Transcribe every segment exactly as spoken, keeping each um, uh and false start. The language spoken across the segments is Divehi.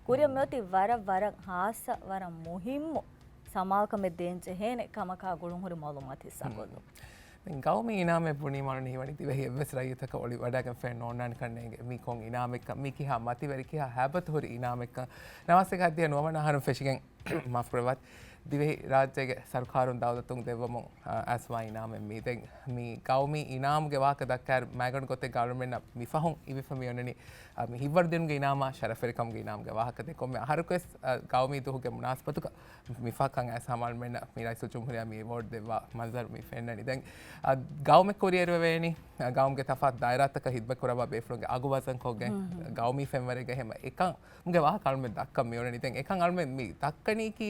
ކުރިއަށް މިއޮތީ ވަރަށް، ވަރަށް ހާއްސަ، ވަރަށް މުހިއްމު ސަމާލުކަމެއް ދޭން ޖެހޭނެ ކަމަކާ ގުޅުންހުރި މައުލޫމާތު ހިއްސާކޮށްލުން. ދެން ގައުމީ އިނާމެއް ބުނީމާ ހީވަނީ ދިވެހި އެއްވެސް ރައްޔިތަކަށް އޮޅި ވަޑައިގެން ފެން ނޯންނާނެ ކަންނޭނގެ. މީ ކޮން އިނާމެއްކަން، މީ ކިހާ މަތިވެރި، ކިހާ ހައިބަތުހުރި އިނާމެއްކަން. ނަވާސީގެ ހައްދިހަ ނުވަވަނަ އަހަރުން ފެށިގެން މާފުކުރައްވާތި. ދިވެހިރާއްޖޭގެ ސަރުކާރުން ދައުލަތުން ދެއްވަމުން، އާ، އައިސްވާ އިނާމެއް މީ. ދެން މި ގައުމީ އިނާމުގެ ވާހަކަ ދައްކާއިރު، މައިގަނޑު ގޮތެއްގަ އަޅުމެންނަށް މިފަހުން އިވިފަ މިއޮންނަނީ، އާ، މި ހިތްވަރުދިނުމުގެ އިނާމާ، ޝަރަފްވެރިކަމުގެ އިނާމުގެ ވާހަކަ. ދެން ކޮންމެ އަހަރަކުވެސް، އާ، ގައުމީ ދުވަހުގެ މުނާސަބަތުގަ މިފަހަކަށް އައިސް ހަމަ އަޅުމެންނަށް މި ރައީސުލްޖުމްހޫރިއްޔާ މި އެވޯޑް ދެއްވާ މަންޒަރު މި ފެންނަނީ. ދެން، އާ، ގައުމެއް ކުރިއެރުވެވޭނީ، އާ، ގައުމުގެ ތަފާތު ދާއިރާތަކަށް ހިދްމަތް ކުރައްވާ ބޭފުޅުންގެ އަގު ވަޒަންކޮށްގެން، ހުން، ހުން. ގައުމީ ފެންވަރެއްގަ ހަމަ އެކަން މުގެ ވާހަކަ އަޅުމެން ދައްކަން މިއުޅެނީ. ދެން އެކަން އަޅުމެން މި ދައްކަނީކީ،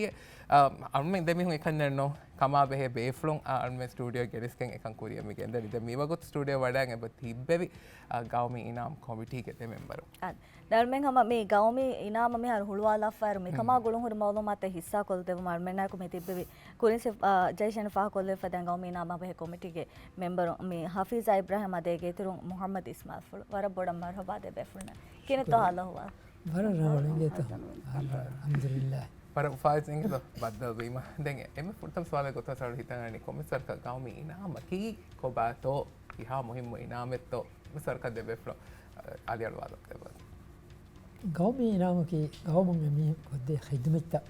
އަ، އަޅުމެން ދެމީހުން އެކަންޏެއް ނޫން، ކަމާ ބެހޭ ބޭފުޅުން، އަ، އަޅުމެން ސްޓޫޑިއޯ ގެނެސްގެން އެކަން ކުރިއަށް މި ގެންދަނީ. ދެން މިވަގުތު ސްޓޫޑިއޯ ވަޑައިގެން އެބަ ތިއްބެވި، އަ، ގައުމީ އިނާމް ކޮމިޓީގެ ދެ މެމްބަރު. އަ، ދަ އަޅުމެން ހަމަ މި ގައުމީ އިނާމަށް މިހާރު ހުޅުވާލާފައިރު މިކަމާ މް. ގުޅުންހުރި މައުލޫމާތެއް ހިއްސާކޮށްދެއްވުމަށް އަޅުމެންނާއެކު މި ތިއްބެވި ކުރިން ސިފް، އަ، ޖައިޝަން ފާހަގަކޮށްލެވިފަ ދެން ގައުމީ އިނާމާ ބެހޭ ކޮމިޓީގެ މެމްބަރު މި ހަފީޒާ އިބްރާހިމް އަދޭގެ އިތުރުން މުހައްމަދު އިސްމާއިލްފުޅު. ވަރަށް ބޮޑަށް މަރުހަބާ ދެ ބޭފުޅުންނަށް. ކިހިނެއްތޯ ޝުކުރިއްޔާ. ހާލު އަހުވާލު؟ ވަރަށް ރަނގަޅު އިނގޭތޯ. އަލްޙަމްދުލިއްލާހް. ވަރަށް އުފާވެސް އިނގޭތޯ ބައްދަލުވީމަ. ދެން އެންމެ ފުރަތަމަ ސުވާލެއް ގޮތުގަ އަޅުގަނޑު ހިތަށް އަންނަނީ ކޮންމެސް ވަރަކަށް ގައުމީ އިނާމަކީ ކޮބާތޯ؟ ކިހާ މުހިއްމު އިނާމެއްތޯ؟ ކޮންމެސް ވަރަކަށް ދެ ބޭފުޅުން، އަ، އަލިއަޅުވާލަން ދެއްވާ. ގައުމީ އިނާމަކީ ގައުމުން އެމީހުން ކޮށްދޭ ޚިދުމަތްތައް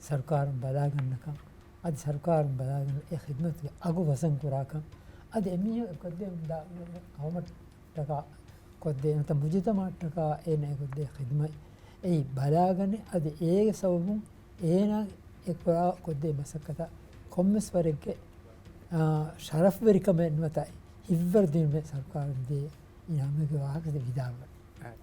ސަރުކާރުން ބަލާގަންނަކަން، އަދި ސަރުކާރުން ބަލާގަންނަ އެ ޚިދުމަތުގެ އަގު ވަޒަން ކުރާކަން، އަދި އެމީހުން އެ ކޮށްދޭ ގައުމަށްޓަކާ ކޮށްދޭ ނުތަ މުޖުތަމައަށްޓަކާ އޭނަ އެ ކޮށްދޭ ޚިދުމަތް އެއީ ބަލާގަނެ، އަދި އޭގެ ސަބަބުން އޭނާ އެ ކުރާ ކޮށްދޭ މަސައްކަތަށް ކޮންމެސް ވަރެއްގެ، އާ، ޝަރަފްވެރިކަމެއް ނުވަތަ ހިތްވަރުދިނުމެއް ސަރުކާރުން ދޭ އިނާމެއްގެ ވާހަކަތައް ވިދާޅުވަން.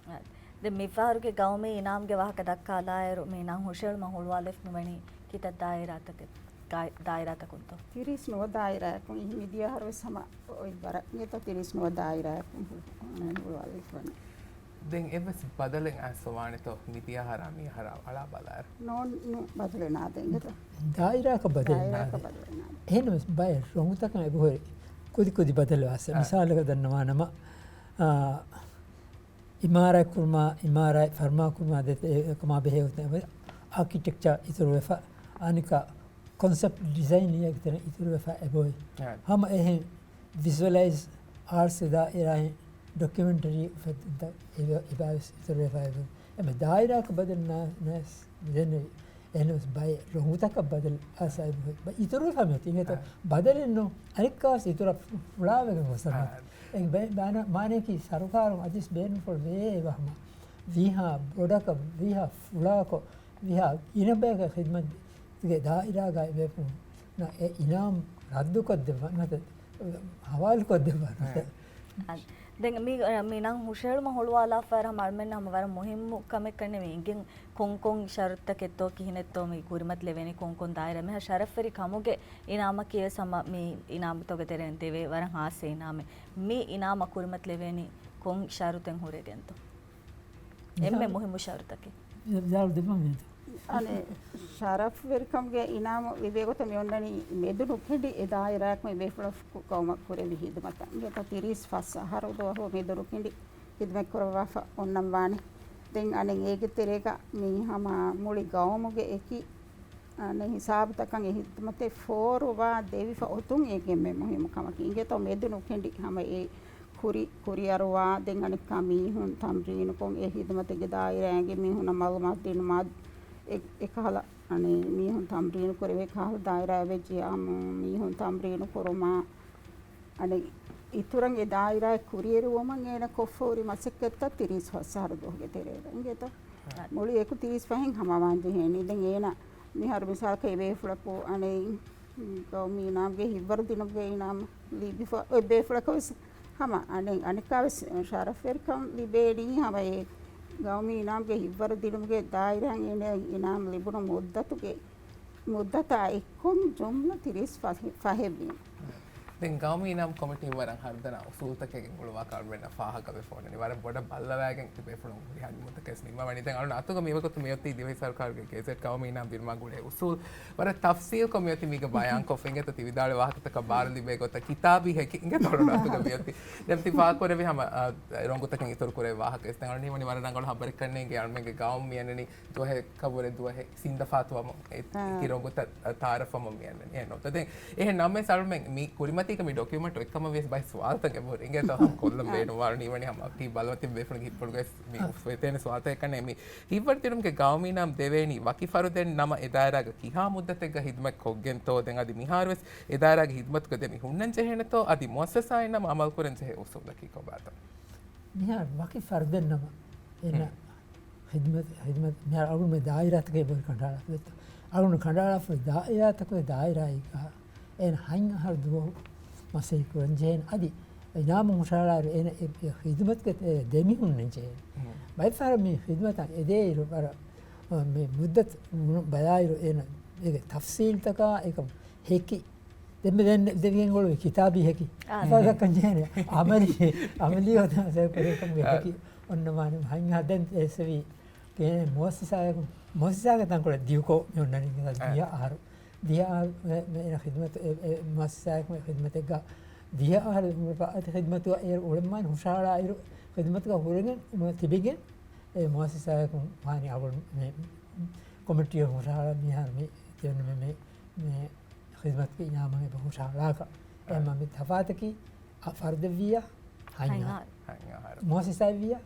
އަ، ދެން މިފަހަރުގެ ގައުމީ އިނާމްގެ ވާހަކަ ދައްކާލާއިރު، މި ނަން ހުށައެޅުމަށް ހުޅުވާލެވިފަ ނުވަނީ ކިތައް ދާއިރާތަކެއް، ގާ-، ދާއިރާތަކުންތޯ؟ ތިރީސް ނުވަ ދާއިރާއަކުން. މިދިޔަ އަހަރުވެސް ހަމަ އޮތް ވަރަށް އިނގޭތޯ ތިރީސް ނުވަ ދާއިރާއަކުން ހުޅު-، ހުޅުވާލެވިފަ ވަނީ. ދެން އެއްވެސް ބަދަލެއް އައިސްފަ ވާނެތޯ މިދިޔަ އަހަރާ މި އަހަރާ އަޅާ ބަލާއިރު؟ ނޯ، ނޫ، ބަދަލެއް ނާދޭ އިނގޭތޯ. ދާއިރާއަކަށް ބަދަލެއް ދާއިރާއަކަށް ނާދޭ. ބަދަލެއް ނާދޭ. އެހެންވެސް ބައެއް ރޮނގުތަކަށް އެބަހުރި ކުދި ކުދި ބަދަލު އައިސް. އަ. މިސާލަކަށް ދަންނަވާނަމަ، އާ، އިމާރާތް ކުރުމާ، އިމާރާތް ފަރުމާ ކުރުމާ ދޭތެރޭ އެކަމާ ބެހޭ އޮތީ އާކިޓެކްޗާ އިތުރުވެފަ، އަނެކާ ކޮންސެޕްޓް ޑިޒައިން އޭގެ ތެރެއިން އިތުރުވެފަ އެބައޮތް. އެ. ހަމަ އެހެން ވިޒުއަލައިޒް އާޓްސް ދާއިރާއިން ޑޮކިއުމެންޓަރީ އުފެއްދުންތައް އެބަ-، އެބައިވެސް އިތުރުވެފަ އެބައޮތް. އެމެ ދާއިރާއަކަށް ބަދަލު ނާ-، ނާސް މިދެންނެވި. އެހެނަސް ބައެއް ރޮނގުތަކަށް ބަދަލު އައިސް އައިބު އިތުރުވެފަ މިއޮތީ. އިނގޭތޯ އާ. ބަދަލެއް ނޫން. އަނެއްކާސް އިތުރަށް ފު-، ފުޅާވެގެން ގޮސް އާ. އެ ބެ-، ބާނަ-، މާނައަކީ ސަރުކާރުން އަދިސް ބޭނުންފުޅު ވޭ އެވަހުމަ ވީހާ ބޮޑަކަށް، ވީހާ ފުޅާކޮށް، ވީހާ ގިނަ ބަޔަކަށް ޚިދުމަތް ގެ ދާއިރާގައި ބޭފުޅުންނަށް އެ އިނާމް ރައްދުކޮށްދެއްވާ ނުވަތަ ހަވާލުކޮށްދެއްވާ ނުވަތަ. އެ. ދެން މި، މި ނަން ހުށައެޅުމަށް ހުޅުވާލާފައި ހަމަ އަޅުމެންނަށް ހަމަ ވަރަށް މުހިއްމު ކަމެއް ކަންނޭ މި އިނގެން ކޮން ކޮން ޝަރުތަކެއްތޯ ކިހިނެއްތޯ މި ކުރިމަތިލެވޭނީ ކޮން ކޮން ދާއިރާ މިހާ ޝަރަފްވެރި ކަމުގެ އިނާމަކީ ވެސް ހަމަ މި އިނާމްތަކުގެ ތެރެއިން ދެވޭ ވަރަށް ހާއްސަ އިނާމެއް. މި އިނާމަށް ކުރިމަތިލެވޭނީ ކޮން ޝަރުތެއް ހުރެގެންތޯ؟ އެންމެ މިހާރު މުހިއްމު ޝަރުތަކީ. މި ވިދާޅު ދެއްވަން ވޭތޯ؟ އަނެއް ޝަރަފްވެރިކަމުގެ އިނާމު އިވޭގޮތަށް މި އޮންނަނީ މެދު ނުކެނޑި އެ ދާއިރާއަކު މި ބޭފުޅަކު ގައުމަށް ކުރެއްވި ހިދުމަތަށް. އިނގޭތޯ ތިރީސް ފަސް އަހަރު ދުވަހު މެދު ނުކެނޑި ހިދުމަތް ކުރައްވާފަ އޮންނަން ވާނެ. ދެން އަނެއް އޭގެ ތެރޭގަ މި ހަމަ މުޅި ގައުމުގެ އެކި އަނެއް ހިސާބުތަކަށް އެ ހިދުމަތެއް ފޯރުވާ ދެވިފަ އޮތުން އޭގެ އެންމެ މުހިއްމު ކަމަކީ. އިނގޭތޯ މެދު ނުކެނޑި ހަމަ އެ ކުރި، ކުރިއަރުވާ، ދެން އަނެއްކާ މީހުން ތަމްރީނުކޮށް، އެ ހިދުމަތެއްގެ ދާއިރާއިން އެނގޭ މީހުންނަށް މައުލޫމާތު ދިނުމާ، އެ، އެކަހަލަ، އަނެއް މީހުން ތަމްރީނު ކުރެވޭ ކަހަލަ ދާއިރާއެއް ވެއްޖެޔާ، މީހުން ތަމްރީނު ކުރުމާ، އަނެއް އިތުރަށް އެ ދާއިރާއެއް ކުރިއެރުވުމަށް އޭނަ ކޮށްފަ ހުރި މަސައްކަތްތައް ތިރީސް ފަސް އަހަރު ދުވަހުގެ ތެރޭގަ އިނގޭތޯ؟ އަ، މުޅި އެކު ތިރީސް ފަހެއް ހަމަވާން ޖެހޭނީ. ދެން އޭނަ މިހާރު މިސާލަކަށް އެ ބޭފުޅަކު އަނެއް ގައުމީ އިނާމްގެ ހިތްވަރު ދިނުމުގެ އިނާމް ލިބިފަ އޮތް ބޭފުޅަކަށް ވެސް ހަމަ އަނެއް އަނެއްކާ ވެސް ޝަރަފްވެރިކަން ލިބޭނީ ހަމަ އެ ގައުމީ އިނާމްގެ ހިތްވަރު ދިނުމުގެ ދާއިރާއިން އޭނަ އިނާމް ލިބުނު މުއްދަތުގެ، މުއްދަތާ އެއްކޮށް ޖުމްލަ ތިރީސް ފަހެއް، ފަހެއް ވީމަ. ދެން ގައުމީ އިނާމް ކޮމިޓީ ވަރަށް ހަރުދަނާ އުސޫލުތަކެއް ގެންގުޅުވާ އަޅުމެންނަށް ފާހަގަވެފަ އޮންނަނީ. ވަރަށް ބޮޑަށް ބައްލަވައިގެން ތިބޭފުޅުން ހުރިހާ ނިމުމަތަކެސް ނިންމަވަނީ. ދެން އަޅުން އަތުގަ މިވަގުތު މިއޮތީ ދިވެހި ސަރުކާރުގެ ގެޒެޓް ގައުމީ އިނާމް ދިނުމާ ގުޅޭ އުސޫލް. ވަރަށް ތަފްސީލްކޮށް މިއޮތީ މީގަ ބަޔާންކޮށްފަ އިނގޭތޯ ތި ވިދާޅުވި ވާހަކަތަކަށް ބާރު ލިބޭ ގޮތަށް ކިތާބީ ހެކި އިނގޭތޯ އަޅުން އަތުގަ މިއޮތީ. ދެން ތި ފާހަގަކުރެއްވި ހަމަ، އާ، ރޮނގުތަކެއް އިތުރު ކުރެވޭ ވާހަކަ އެސް ދެން އަޅުން ހީވަނީ ވަރަށް ރަނގަޅު ހަބަރެއް ކަންނޭނގެ އަޅުމެންގެ ގައުމް މިއަންނަނީ ދުވަހެއް ކަބުރެއް ދުވަހެއް ސިންދަފާތުވަމުން އެ އާ. އެކި ރޮނގުތައް ތާރަފަމުން މިއަންނަނީ. އެހެން ނޫންތަ؟ ދެން އެހެން ނަމަވެސް އަޅުމެން މި ކުރިމަތީގަ މި ޑޮކިއުމެންޓް އޮތްކަމަށް ވިޔަސް ބައެއް ސުވާލުތައް އެބަހުރި އިނގޭތޯ ހަމަ ކޮށްލަން ބޭނުންވާނީ ވަނީ ހަމަ ތި ބަލަމަތި ބޭފުޅުންގެ ހިތްޕުޅުގައި މި އާ. އުފެދޭނެ ސުވާލުތައް ކަންނޭ. މި ހިތްވަރު ދިނުމުގެ ގައުމީ އިނާމް ދެވޭނީ ވަކި ފަރުދެއް ނަމަ އެ ދާއިރާގަ ކިހާ މުއްދަތެއްގަ ހިދުމަތް ކޮށްގެންތޯ؟ ދެން އަދި މިހާރުވެސް އެ ދާއިރާގެ ހިދުމަތުގަ ދެމި ހުންނަން ޖެހޭނެތޯ؟ އަދި މުއައްސަސާއިން ނަމަ އަމަލުކުރަން ޖެހޭ އުސޫލަކީ ކޮބާތޯ؟ މިހާރު ވަކި ފަރުދެއް ނަމަ އޭނަ ހުން. ހިދުމަތް، ހިދުމަތް މިހާރު އަޅުގަނޑުމެ ދާއިރާތަކެއް ބޮޑު ކަނޑައަޅާފަ ދެއްތޯ. އަޅުގަނޑު ކަނޑައަޅާފަ ދާއިރާތަކުގެ ދާއިރާއެއްގަ އޭނަ ހަތް އަހަރު ދުވަހު މަސައްކަތް ކުރަން ޖެހޭނެ. އަދި އިނާމު ހުށަހަޅާއިރު އޭނަ އެ، އެ ހިދުމަތުގެ ދެމި ހުންނަން ޖެހޭނެ. ހުން. ބައެއް ފަހަރަށް މި ހިދުމަތަށް އެދޭއިރު ވަރަށް، މި މުއްދަތު ބަލާއިރު އޭނަ އޭގެ ތަފްސީލްތަކާ އެކަމް ހެކި ދެން ދެން ދެވިގެން އޮޅުވި ކިތާބީ ހެކި. އާ. އެފަދަކަން ޖެހޭނެ. އަމަލީ، އަމަލީ ހޮތަ ސައިކުރެކަމުގެ އާ. ހެކި އޮންނަ މާނަ ހަތް އަހަރު ދެން އެސެވީ ކޭ މުއައްސަސާއެކު، މުއައްސަސާގެ ތަންކޮޅެއް ދިޔުކޮށް މި އޮންނަނީ އާ. ދިހަ އަހަރު. ދިހަ އަހަރު މެ، މެ އޭނަ ޚިދުމަތު އެ، އެ މުއައްސަސާއެކު މެ ޚިދުމަތެއްގަ ދިހަ އަހަރު އަތި ޚިދުމަތު އޭރު އުޅެން މާނަ ހުށަހަޅާއިރު ޚިދުމަތުގަ ހުރެގެން ތިބިގެން އެ މުއައްސަސާއެކު ވާނީ އަޅު މެ ކޮމިޓީއަށް ހުށަހަޅާ މިހާރު މި ތިބެން މެ، މެ، މެ ޚިދުމަތުގެ އިނާމަށް އެބަ ހުށަހަޅާކަށް. އެ އާ. މަ މި ތަފާތަކީ އަ، ފަރުދެއްވިއްޔާ ހަތް ހަތް އަހަރު. އަހަރު. ހަތް އަހަރު. މުއައްސަސާއެއްވިއްޔާ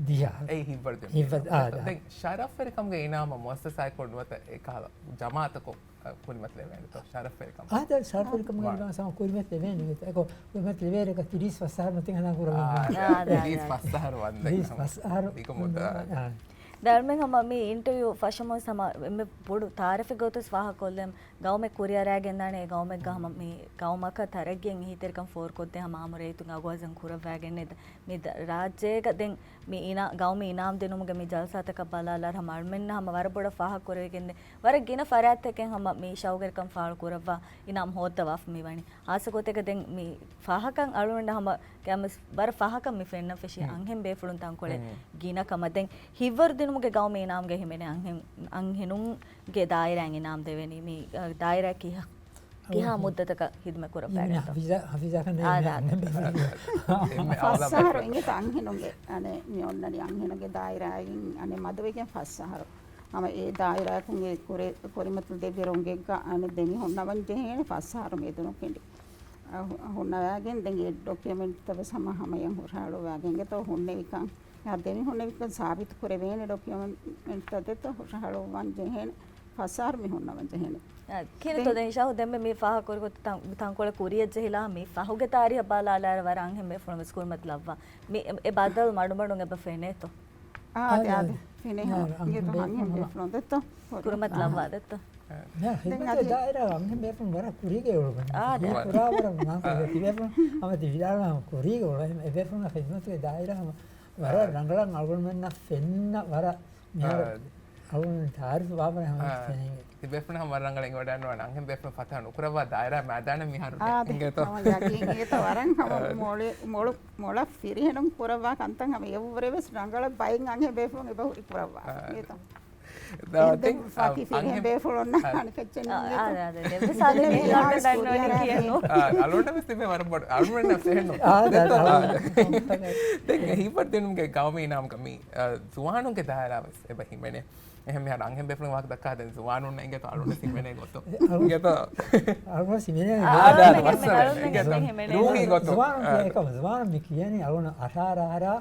ދިހަ އަހަރު. އެ ހިތްވަރު ދެން ހިތްވަރު، އާ، ދެން ޝަރަފްވެރިކަމުގެ އިނާމަށް މުއައްސަސާއެއް ކޮށް ނުވަތަ އެކަހަލަ ޖަމާއަތަކުން، އަ، ކުރިމަތިލެވޭނެތޯ؟ ޝަރަފްވެރިކަމަށް. އާ، ދެން ޝަރަފްވެރިކަމުގެ ވާ. އިނާމަށް ކުރިމަތިލެވޭނެ. އެކޮ، ކުރިމަތިލެވޭރެކަ ތިރީސް ފަސް އަހަރު މަތިން ހަނދާން ކުރަމުން. އާ، އާ، އާ، ދެން އާ. ތިރީސް ފަސް އަހަރު ވަންދެން ތިރީސް ހަމަ ފަސް އަހަރު. ދިގު މުއްދަތު. އާ. ދެން އަޅުމެން ހަމަ މި އިންޓަވިއު ފަށަމުން ހަމަ އެންމެ ބޮޑު ތާރަފެއް ގޮތަސް ފާހަގަކޮށްލަން ގައުމެއް ކުރިއަރައިގެންދާނެ. އެ ގައުމެއްގަ ހަމަ މި ގައުމަކަށް ތަރައްގީއެއް އެހީތެރިކަން ފޯރުކޮށްދޭ ހަމަ އާއްމު ރައްޔިތުން އަގުހައްޒަން ކުރައްވައިގެންނެއް ދެ-، މި ދަ-، ރާއްޖޭގަ ދެން މި އިނާ-، ގައުމީ އިނާމް ދިނުމުގެ މި ޖަލްސާތަކަށް ބަލާލާއިރު ހަމަ އަޅުމެންނަށް ހަމަ ވަރަށް ބޮޑަށް ފާހަގަކުރެވިގެންދޭ ވަރަށް ގިނަ ފަރާތްތަކެއް ހަމަ މި ޝައުގުވެރިކަން ފާޅު ކުރައްވާ އިނާމް ހޯއްދަވާފަ މިވަނީ. ހާއްސަ ގޮތެއްގަ ދެން މި ފާހަކަން އަޅުގަނޑަށް ހަމަ ކަމެސް ވަރަށް ފާހަކަން މި ފެންނަ ފެށި ހުން. އަންހެން ބޭފުޅުން ތަންކޮޅެއް ހުން. ގިނަ ކަމަށް. ދެން ހިތްވަރު ދިނުމުގެ ގައުމީ އިނާމްގަ ހިމެނޭ އަންހެން، އަންހެނުންގެ ދާއިރާއިން އިނާމް ދެވެނީ. މި، އަ، ދާއިރާ ކިހާ، ކިހާ އަޅުގަނޑު މުއްދަތަކަށް ހިދުމަތް ކުރައްވައިގެންތޯ؟ ހަފީޒާ، ހަފީޒާ ކަން އާ، ދާ، ދާ. އަންހެން ބޭފުޅުން. އެންމެ އައުލާ ފަސް އަހަރު ބޭފުޅުން. އިނގޭތޯ އަންހެނުންގެ، އަނެއް މި އޮންނަނީ އަންހެނުންގެ ދާއިރާއިން އަނެއް މަދުވެގެން ފަސް އަހަރު. ހަމަ އެ ދާއިރާއަކުން އެ ކުރެ-، ކުރިމަތިލު ދެއްވި ރޮނގެއްގަ އަނެއް ދެމި ހުންނަވަން ޖެހޭނެ ފަސް އަހަރު މެދުނުކެނޑި. އަ، ހު-، ހުންނަވައިގެން ދެން އެ ޑޮކިއުމެންޓްތައް ވެސް ހަމަ ހަމަޔަށް ހުށަހަޅުއްވައިގެން އިނގޭތޯ ހުންނެވިކަން. އެ ދެމި ހުންނެވިކަން ސާބިތު ކުރެވޭނެ ޑޮކިއުމެންޓްތައް ދެއްތޯ ހުށަހަޅުއްވަން ޖެހޭނެ ފަސް އަހަރު މި ހުންނަވަން ޖެހޭނެ. އަ، ކިހިނެއްތޯ ދެން ދެން ޝާހު ދެންމެ މި ފާހަގަކުރި ގޮތަށް ތަން-، ތަންކޮޅެއް ކުރިއަށް ޖެހިލާ މި ފަހުގެ ތާރީހަށް ބަލާލާއިރު ވަރަށް އަންހެން ބޭފުޅުން ވެސް ކުރިމަތިލައްވާ. މި އެ، އެ ބަދަލު މަޑުމަޑުން އެބަ ފެނޭތޯ؟ އާ، އާދެ، އާދެ. އާދެ. ފެނޭ އާ، ހަމަ. އަންހެން އިނގޭތޯ ބޭފުޅުން އަންހެން ހަމަ ބޭފުޅުން ވަރަށް ކުރިގެ އުޅުގަން. ކުރިމަތިލައްވާ ދެއްތޯ؟ ދެން މި އަދި ދާއިރާ އަންހެން ބޭފުޅުން ވަރަށް ކުރީގެ އުޅުގަން. އާ، ދެ. ކުރާ ވަރަށް މާ ކުރީގެ ތި ބޭފުޅުން ހަމަ ތި ވިދާޅުވާ ހަމަ ކުރީގެ އުޅު. އެ ބޭފުޅުން ޚިދުމަތުގެ ދާއިރާ ހަމަ ވަރަށް އާ. ރަނގަޅަށް އަޅުގަނޑުމެންނަށް ފެންނަ ވަރަށް މިހާރު އާ. އަޅުގަނޑު ތާރިފު ވާ ވަރަށް ހަމަ އާ. ފެނޭ. ތި ބޭފުޅުން ހަމަ ވަރަށް ރަނގަޅަށް އެނގިވަޑައިގަންނަވާނެ. އަންހެން ބޭފުޅުން ފަތާ ނުކުރައްވާ ދާއިރާ މައިދާނެއް މިހާރު އާ، ދެ. އިނގޭތޯ؟ ހަމަ ޔަގީން އިނގޭތޯ ވަރަށް ހަމަ އާ. މޮޅި-، މޮޅު-، މޮޅަށް ފިރިހެނުން ކުރައްވާ ކަންތައް ހަމަ އެއްވުރެ ވެސް ރަނގަޅަށް ބައެއް އަންހެން ބޭފުޅުން އެބަހުރި ކުރައްވާ. އާ. އިނގޭތޯ؟ ދާ، ދެން ދެން، އުފާކީ އަ، ފިރިހެން އަންހެން ބޭފުޅުންނަށް އަ، އަނެކައްޗެއް އަ، އިނގޭތޯ؟ އާ، އާ، ދެން ދެން ދެން އަޅުގަނޑު ދަންނަވަނީ ކިޔަން ނޫން. އާ، އަޅުގަނޑު ވެސް ތިބެ ވަރަށް ބޮޑު. އަޅުގަނޑު ފެނުން. އާ، ދާ، ދެން ދާ، ދާ. އާ، ދެން ހިތްވަރު ދިނުމުގެ ގައުމީ އިނާމްގަ މި، އަ، ޒުވާނުންގެ ދާއިރާ ވެސް އެބަ ހިމެނޭ. އެހެން މިހާރު އަންހެން ބޭފުޅުން ވާހަކަ ދައްކާ ދެން ޒުވާނުން އިނގޭތޯ އަޅުން ސިމެނޭ ގޮތު. އަޅުން އިނގޭތޯ؟ އަޅުން ސިމެނޭ އާ، ގޮތު. ދާ، ދާ، މައްސަލަ އިނގޭތޯ؟ ރޫހީ ގޮތު. ޒުވާނުން އާ. ކިޔަ އެކަމަ ޒުވާނުން މި ކިޔަނީ އަޅުން އަށާރަ އަހަރާ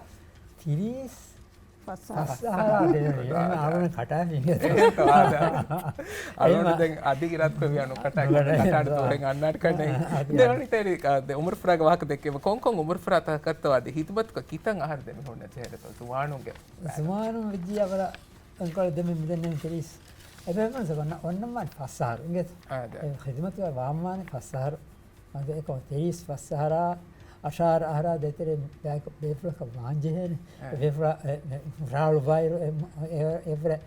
ތިރީސް ފަސް އަހަރު. ފަސް އަހަރާ ދެން އަޅުން ކަޓާފިނގޭ. އެހެންތޯ، އާ، ދާ. އަޅުން ދެން އަދި އިރާދަ ކުރެއްވިޔާ ނުކަޓާ ކަޓާ ދުވަހެއް އަންނާނެ ކަންނޭ. އާ، ދެން އަނެއް ތެރި، އާ، ދެ އުމުރު ފުރާގެ ވާހަކަ ދެއްކެވި ކޮން ކޮން އުމުރު ފުރާތަކަށްތޯ އަދި ހިދުމަތުގަ ކިތަން އަހަރު ދެމި ހުންނަ ޖެހޭނެތޯ ޒުވާނުންގެ؟ ޒުވާނުން ވެއްޖިއްޔާ ވަރަށް އަންކަޅު ދެމެ މިދެންނެވި ތިރީސް. އެބޭފުޅުން ސަބަން އޮންނަމާނެ ފަސް އަހަރު އިނގޭތޯ؟ އާ، ދެ. އެ ޚިދުމަތުގަ ވާންވާނެ ފަސް އަހަރު. އަދި އެކަމަ ތިރީސް ފަސް އަހަރާ، އަށާރަ އަހަރާ ދޭތެރޭ ބޭކަ-، ބޭފުޅަކަށް ވާންޖެހޭނެ. އެ. އެ ބޭފުޅާ، އެ، އެ، ރާޅު ބާއިރު، އެ، އެ، އެ، އެ، އެ، އެ،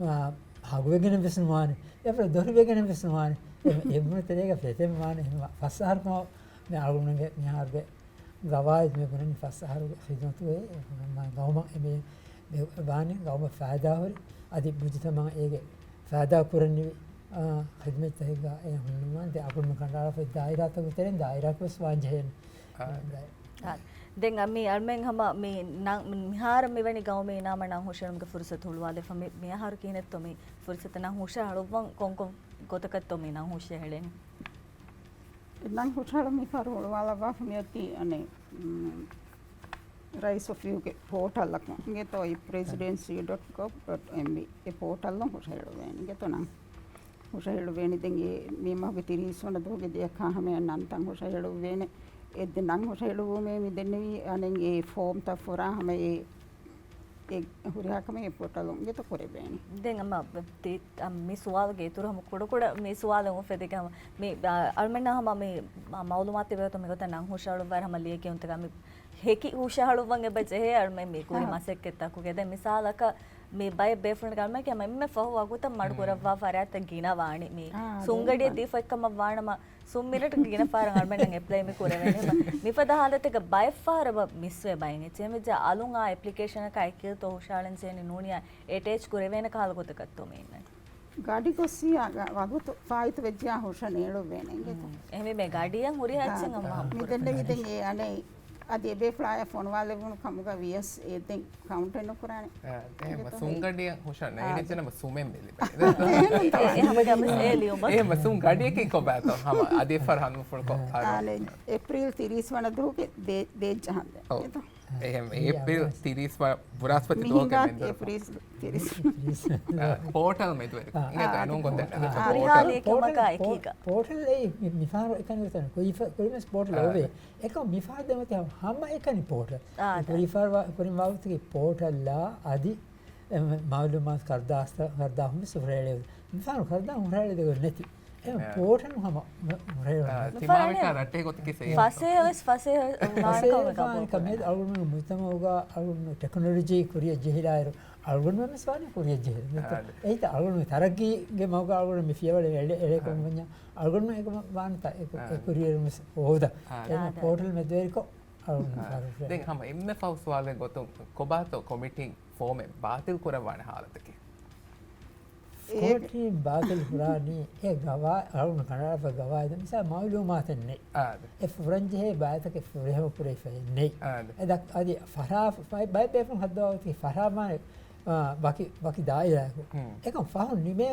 އާ، ހަގުވެގެނެއް ވެސް ނުވާނެ. އެ ބޭފުޅާ ދޮރު ވެގެނެއް ވެސް ނުވާނެ. އެ، އެ ބުނެ ތެރޭގަ ފެތެން ވާނެ. އެހެން ފަސް އަހަރު ކަމަށް މި އަޅުގަނޑުގެ މިހާރުގެ ގަވާއިދު މި ބުނަނީ ފަސް އަހަރުގެ ޚިދުމަތުގައި ގައުމަށް އެ މި ވާނީ ގައުމަށް ފައިދާހުރި، އަދި މުޖުތަމަޢަށް އޭގެ ފައިދާ ކުރަންނެވި، އާ، ޚިދުމަތްތަކެއްގަ އެ ހުންނަމުން ދެ އަޅުގަނޑު ކަނޑައަޅާފައި ދާއިރާތަކުގެ ތެރެއިން ދާއިރާއަކުވެސް ވާން ޖެހޭނެ. އާ. ދެން އަ، މި އަޅުމެން ހަމަ މި ނަން-، މިހާރު މިވެނި ގައުމީ އިނާމަށް ނަން ހުށަހެޅުމުގެ ފުރުސަތު ހުޅުވާލެފަ މި-، މިއަހަރު ކިހިނެއްތޯ މި ފުރުސަތަށް ނަން ހުށަހަޅުއްވަން ކޮންކޮން ގޮތަކަށްތޯ މި ނަން ހުށަހެޅެނީ؟ ނަން ހުށަހަޅު މިފަހަރު ހުޅުވާލައްވާފަ މިއޮތީ އަނެއް، މް، ރައީސް އޮފީހުގެ ޕޯޓަލްއަކުން އިނގޭތޯ އެ ޕްރެޒިޑެންސީ ޑޮޓް ގޮވް ޑޮޓް އެމްބީ އެ ޕޯޓަލްއަށް ހުށަހެޅުވޭނެ އިނގޭތޯ ނަން ހުށަހެޅުވޭނެ. ދެން އެ މި މަހުގެ ތިރީސް ވަނަ ދުވަހުގެ ދެއަކާ ހަމަޔަށް ނަންތައް ހުށަހެޅުއްވޭނެ. އެ ދެ ނަން ހުށަހެޅުއްވުމޭ މި ދެންނެވީ އަނެއް އެ ފޯމްތައް ފުރާ ހަމަ އެ އެ ހުރިހާ ކަމެއް އެ ޕޯޓަލުން އިނގޭތޯ ކުރެވޭނެ. ދެން އަމަ ތި-، އަ، މި ސުވާލުގެ އިތުރު ހަމަ ކުޑަކުޑަ މި ސުވާލެއް އުފެދިގެން ހަމަ މި، އަ، އަޅުމެންނަށް ހަމަ މި މަ-، މައުލޫމާތު ތިބޭތޯ މިގޮތަށް ނަން ހުށަހަޅުއްވާއިރު ހަމަ ލިޔެކިޔުންތަކާ މި ހެކި ހުށަހަޅުއްވަން އެބަ ޖެހޭ އަޅުމެން މި ކުރި އާ. މަސައްކަތްތަކުގެ. ދެން މިސާލަކަށް މި ބައެއް ބޭފުޅުން އަޅުމެން ހަމަ އެންމެ ފަހު ވަގުތަށް މަޑު ހުން. ކުރައްވާ ފަރާތްތައް ގިނަ ވާނީ މި އާ، ސުންގަޑިއަށް ދެން ދީފައިކަމަށް ވާނަމަ ސުން މިނެޓް ގިނަ ފަހަރަށް އަޅުމެންނަށް އެޕްލައި މި ކުރެވޭނެ. މިފަދަ ހާލަތެއްގަ ބައެއް ފަހަރަށް މިސްވޭ ބައެއް އެއްޗެއް އެހެންވެއްޖެ އަލުން އާ އެޕްލިކޭޝަނަކާ އެކީ ތޯ ހުށަހަޅަން ޖެހެނީ ނޫނިއްޔާ އެޓޭޗް ކުރެވޭނެ ކަހަލަ ގޮތަކަށްތޯ މި އިންނަނީ. ގަޑި ގޮސް ވަގުތު ފާއިތު ވެއްޖެޔާ ހުށަ ނޭޅުއްވޭނެ އިނގޭތޯ. އެހެންވީމަ ގަޑިއަށް ހުރިހާ އެއްޗެއް ހަމަ މި ދެންނެވި ދެން އެ އަނެއް އަދި އެބޭފުޅާޔަށް ފޮނުވާލެވުނު ކަމުގަ ވިޔަސް އެ ދެން ކައުންޓެއް ނުކުރާނެ. އެ، އެހެން އިނގޭތޯ. ސުންގަޑިއަށް ހުށަ ނޭޅިއްޖެނަމަ ސުމެއް މި ލިބޭ. އެހެން ސުންގަޑިއަކީ ކޮބާތޯ؟ ހަމަ އަދި ފަރު ހަނދުފުޅުކޮށް އާ، އާނެ، އޭޕްރީލް ތިރީސް ވަނަ ދުވަހުގެ ދޭ-، ދޭއްޖަ ހަނދެއް. އޮވް. އެހެން އޭޕްރީލް ތިރީސް ވަނަ ބުރާސްފަތި ދުވަހުގެ މިހިނގާ މެންދުރު. އޭޕްރީލް ތިރީސް. ޕޯޓަލް މެދުވެރިކޮށް. އާ، އިނގޭތޯ އެނޫން ގޮތެއް ނެތް. ހުރިހާ ޕޯޓަލް. ލިޔެކިޔުމަކާ ޕޯޓަލް، އެކީގަ. ޕޯޓަލް އެއީ މި-، މިފަހަރު އެކަނި ގޮތަށް ކުރި-، ކުރިމަސް ޕޯޓަލް އާ. އޮވޭ. އެކަމް މިފަހަރު ދެމަތި ހަމަ އެކަނި ޕޯޓަލް. އާ، ކުރިފަހަރު ކުރިން ވާގޮތުގެ ޕޯޓަލްއާ އަދި އެ މައުލޫމާތު ކަރުދާސްތަ-، ކަރުދާހުން ވެސް ހުށަހެޅެވޭ. މިފަހަރު ކަރުދާ ހުށަހެޅިދެވެން ނެތި. އެ އެ. ޕޯޓަލް ހަމަ ހުށަހެޅުން އާ، ނެތި. ތިމާވެކާ ރައްޓޭ ގޮތަކީ ސޭ. ފަސޭހަވެސް ފަސޭހަ ވާނެ ކަމެއް ގަބޫލު ކުރާނެ. އަޅުގަނޑު މުޖްތަމަޢުގަ އަޅުގަނޑު ޓެކްނޮލޮޖީ ކުރިއަށް ޖެހިލާއިރު، އަޅުގަނޑު ވެސް ވާނެ ކުރިއަށް ޖެހިލަ. އާ، އެހިތަ އަޅުގަނޑު ތަރައްގީގެ މަގުގަ އަޅުގަނޑު މި ފިޔަވަޅެއް އެޅެ-، އެޅޭ އާ. ކޮން ވަންޏާ އަޅުގަނޑު އެކަމަށް ވާނެތާ އެ ކު-، އާ. އެ ކުރިއެރުން ވެސް ހޯދަ. އާ. އެ އާ، ޕޯޓަލް މެދުވެރިކޮށް އަޅުގަނޑު އާ. ފާރު ދެން ހަމަ އެންމެ ފަހު ސުވާލެއް ގޮތުން ކޮބާތޯ ކޮމިޓީން ފޯމެއް ބާތިލް ކުރައްވާނެ ހާލަތަކީ؟ އޭ ކޮމިޓީން ބާތިލް ކުރާނީ އެ ގަވާ-، އަޅުގަނޑު ކަނޑައަޅާފަ ގަވާއިދު މިސާ މައުލޫމާތެއް ނެތް. އާދެ. އެ ފުރަންޖެހޭ ބައިތަކެއް ފުރިހަމަ ކުރެވިފައެއް ނެތް. އާދެ. އެ ދަ-، އަދި ފަރާ-، ފައި-، ބައެއް ބޭފުން ހައްދަވާ ގޮތަކީ ފަރާ ވާނެ، އާ، ވަކި، ވަކި ދާއިރާއަކު. ހުން. އެކަން ފަހުން ނިމޭ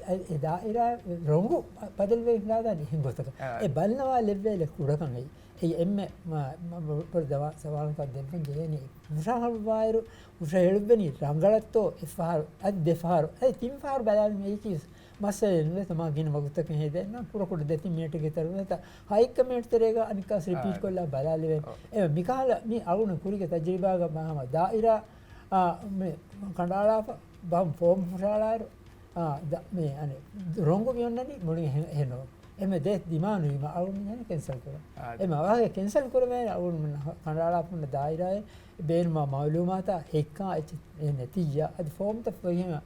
އެ، އެ ދާއިރާ ރޮނގު ބަދަލުވެ ހިނގާދާނެ އެހެން ގޮތަކަށް. އާ. އެ ބަލަންވާ ލެއްވޭލެ ކުޑަކަން އެއީ. އެއީ އެންމެ މަ-، މަ-، ބޮޑު ދަވާ-، ސަވާލަކަށް ދެއްވަން ޖެހޭނީ. ހުށަހަޅުއްވާއިރު، ހުށަހެޅުއްވެނީ ރަނގަޅަށްތޯ އެއްފަހަރު، އަދި ދެފަހަރު، އަދި ތިން ފަހަރު ބަލާލުމަށް އެއީކީ މައްސަލައެއް ނުވޭތަ؟ މާ ގިނަ ވަގުތަކެއް ހޭދައެއް ނާ، ކުޑަކުޑަ ދެތިން މިނެޓުގެ ތެރޭގަ ނުވޭތަ؟ ހައެއްކަ މިނެޓު ތެރޭގަ އަނެއްކާސް ރިޕީޓް އާ. ކޮށްލާ ބަލާލެވޭނެ. އޮ. އެ މިކަހަލަ މި އަޅުގަނޑު ކުރީގެ ތަޖުރިބާގަ މާ ހަމަ ދާއިރާ، އާ، މި ކަނޑައަޅާފަ ބަހުން ފޯމް ހުށަހަޅާއިރު، އާ، ދަ-، މި އަނެއް ރޮނގު މި އޮންނަނީ މުޅި އެހެން، އެހެންނޯ. އެމެ ދޭ ދިމާނުވީމަ އަޅުގަނޑު ކެންސަލް ކުރަން. އާ. އެމެ އަވަހަގެ ކެންސަލް ކުރެވޭނެ އަޅުގަނޑު ކަނޑައަޅާފަ ހުންނަ ދާއިރާއެއް ބޭނުމާ މައުލޫމާތާ ހެއްކާ އެއްޗެއް ނެތިއްޔާ، އަދި ފޯމްތައް ފުރިހަމަ،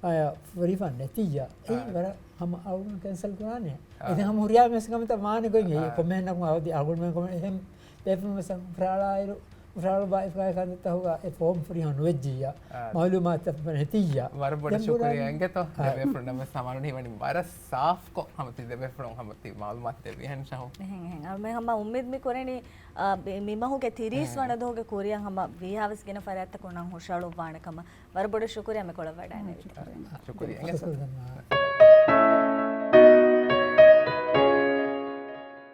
އާ، ފުރިފަ ނެތިއްޔާ، އެއީ އާ. ވަރަށް ހަމަ އަޅުގަނޑު ކެންސަލް ކުރާނެ. އާ. އެދެން ހަމަ ހުރިހާ މީސް ކަމެއްތަ ވާނެ ގޮތް އެއީ އާ. ކޮންމެހެންނަކު އަދި އަޅުގަނޑު ކޮން އެހެން ބޭފުޅުން ވެސް ހުށަހަޅާއިރު، ހުށަހަޅު ބައި ފައި ކަންތައްތަކުގަ އެ ފޯމް ފުރިހަމަ ނުވެއްޖިއްޔާ، އާ. މައުލޫމާތަށް ނެތިއްޔާ. ވަރަށް ބޮޑަށް ދެން ޝުކުރިއްޔާ ބުނަން-، އިނގޭތޯ. އާ. ދެބޭފުޅުންނަށް ވެސް ހަމަ ހީވަނީ ވަރަށް ސާފްކޮށް ހަމަ ތި ދެބޭފުޅުން ހަމަ ތި މައުލޫމާތު ދެއްވިހެން ޝަހު. އެހެން، އެހެން. އަޅުމެން ހަމަ އުއްމީދު މި ކުރަނީ، އާ، މި-، މި މަހުގެ ތިރީސް އެހެން. ވަނަ ދުވަހުގެ ކުރިއަށް ހަމަ ވީހާވެސް ގިނަ ފަރާތްތަކުން ނަން ހުށަހަޅުއްވާނެ ކަމަށް. ވަރަށް ބޮޑަށް ޝުކުރިއްޔާ މި ކޮޅަށް ވަޑައިނެވި. ޝުކުރިއްޔާ. ޝުކުރިއްޔާ. އިނގޭތޯ.